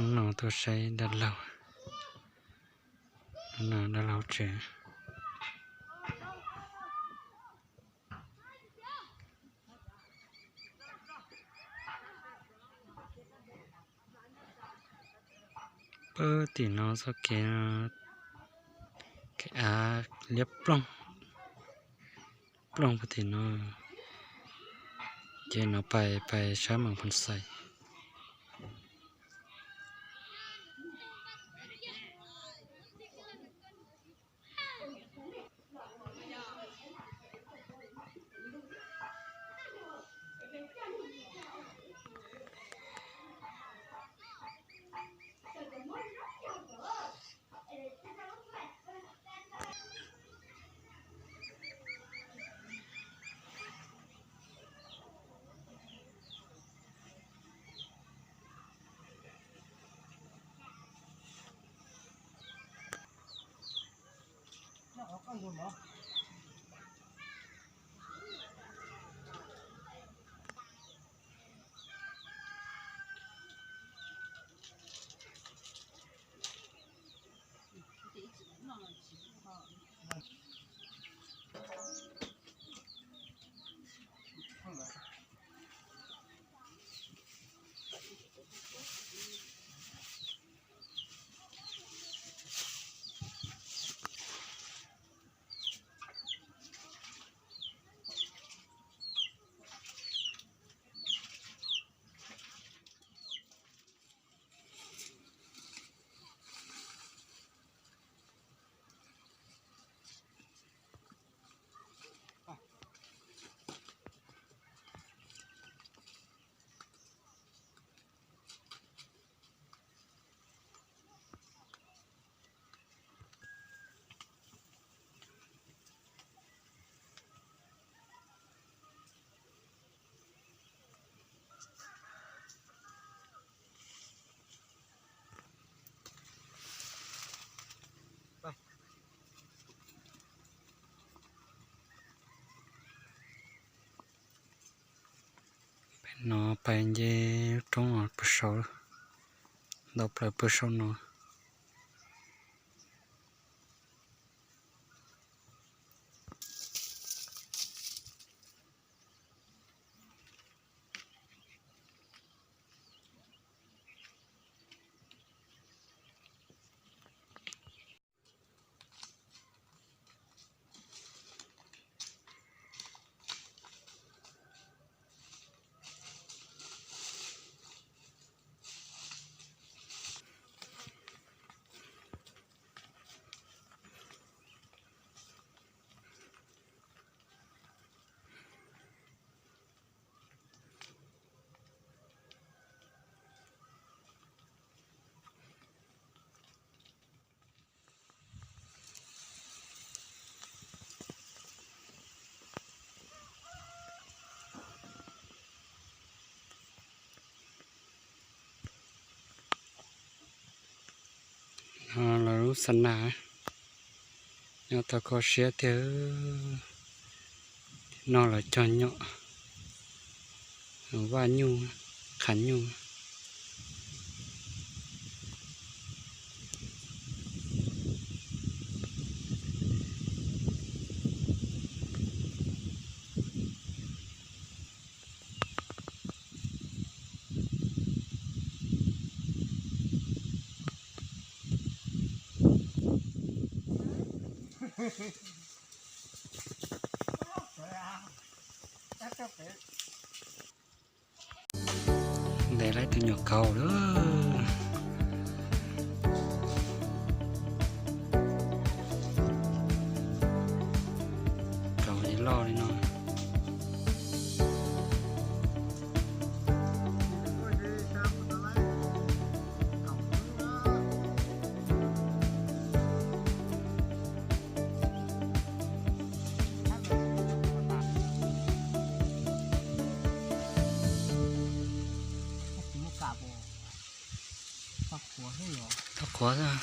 No tuaj saib dab laug, no dab laug tsev. Pab tim no txoj kev, kev av liab ploog, ploog pab tim no, ces no pais pais sab Moos Phoo Xais. Pem no pais nce lub roob pem saud, ntau plaws pem saum no. No lawv lub xa nas, nyob tau kho siab tiag. No lawv cog nyom, vaj nyuj, qhav nyuj. Ntes lawv tus nyuam kaus lawm. Kaus loj li no. Tau qhuav xwb.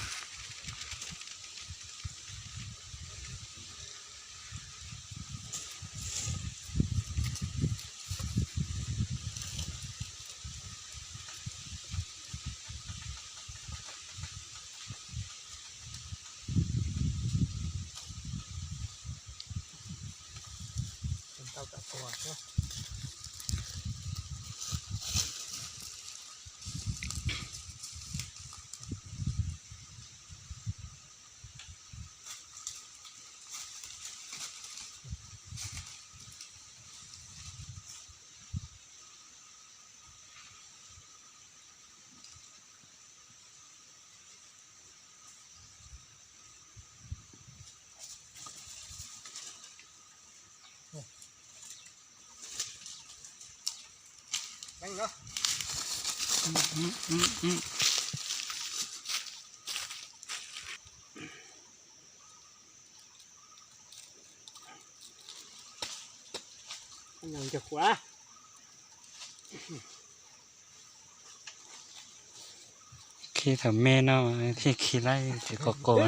Khi thaum me no thiaj khi laib tsis qos qos.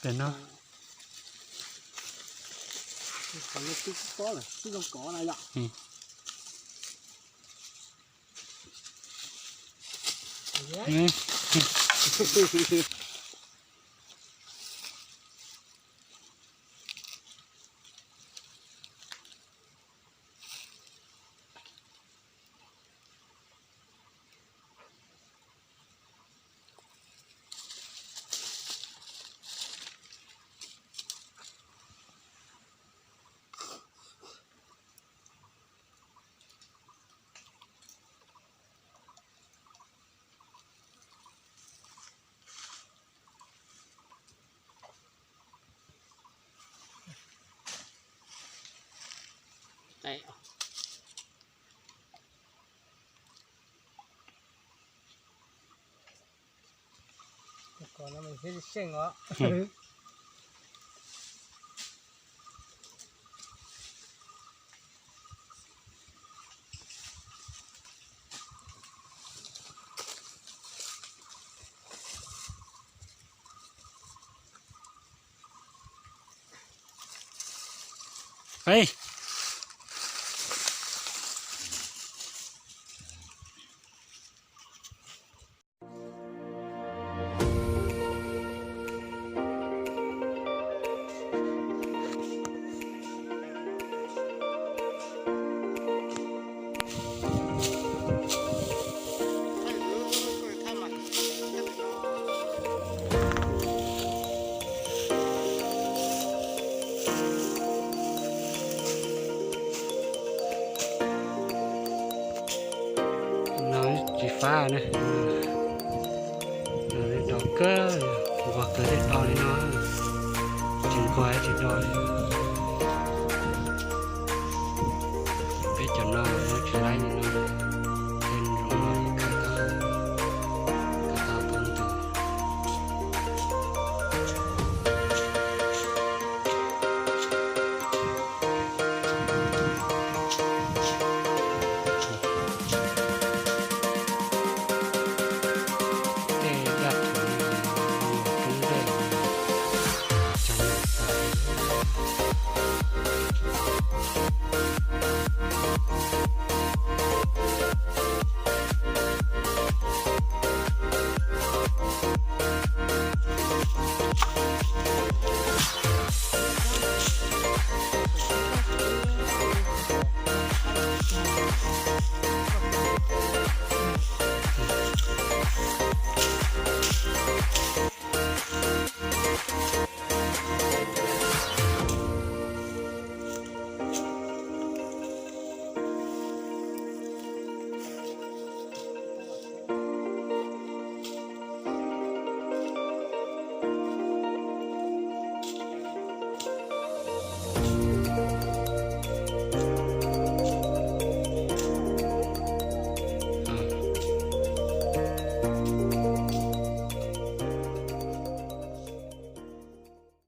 Pem no. No tsis fab na. Dos kawg, nquag kawg thiaj do li no, tsis nquag tsis do li. Peb cov no tsis laib.